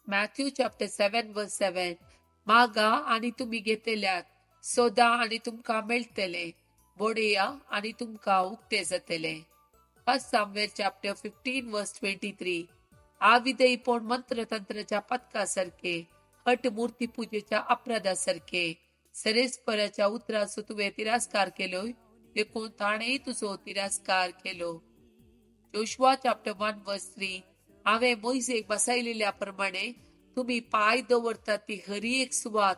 Matthew chapter 7 verse 7, मागा आनी तुमी घेतल्यात, सोदा आनी तुमकां मेळटले, बडया आनी तुमकां उक्ते जातले. 1 Samuel chapter 15 verse 23, आविधेयपण मंत्रतंत्राच्या पथका सारखे, हट मूर्ती पुजेच्या अपराधा सारखे, सरेस्पराच्या उतराचो तुवें तिरस्कार केलो, देखून ताणेंय तुजो तिरस्कार केलो. जोशुआ chapter 1 verse 3, हांवें मोयजेक बसयलेल्या प्रमाणे तुमी पांय दवरतात ती हरी एक सुवात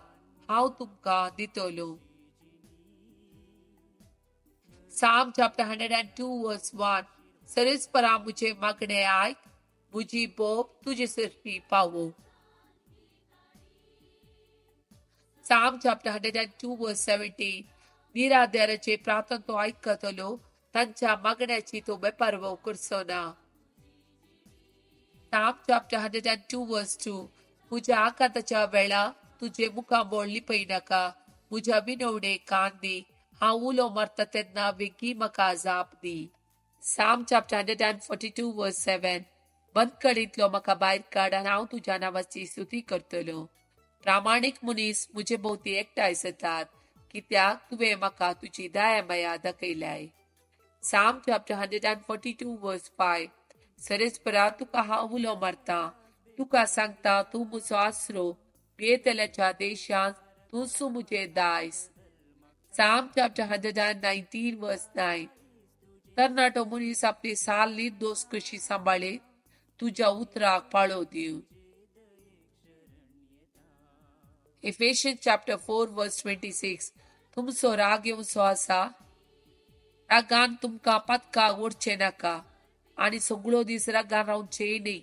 हांव तुमकां दितलो. Psalm chapter 102 verse 1, सरेस्परा म्हजें मागणें आयक, म्हजी बोब तुजे सरशी पावो. Psalm chapter 102 verse 17, निराधाराचे प्रार्थना तो आयकतलो, तांच्या मागण्याची तो बेपारवो करचो ना. Psalm chapter 102 verse 2, म्हज्या आकांताच्या वेळा तुजे मुखामळ लिपय नाका, म्हज्या विनवणेक कान दी, हांव उलो मारता तेन्ना वेगीं म्हाका जाप दी. Psalm chapter 142 verse 7, बंदखणींतलो म्हाका भायर काड आनी हांव तुज्या नांवाची स्तुती करतलो. प्रामाणीक मनीस म्हजे भोंवती एकठांय जातात, कित्याक तुवें म्हाका तुजी दया माया दाखयल्याय. Psalm chapter 142 verse 5, सरेस्परा तुका हांव उलो मारता, तुका सांगता तूं म्हजो आसरो, भियेतल्याच्या देशांत तूंच म्हजें दायज. Psalm chapter 119 verse 9, तरणाटो मनीस आपली साल निर्दोश कशी सांबाळे, तुज्या उतराक पाळो दिवन. Ephesians chapter 4 verse 26, तुमचो राग येवचो आसा, रागान तुमकां पातकाक ओडचें नाका आनी सगळो दीस रागान रावचें न्ही.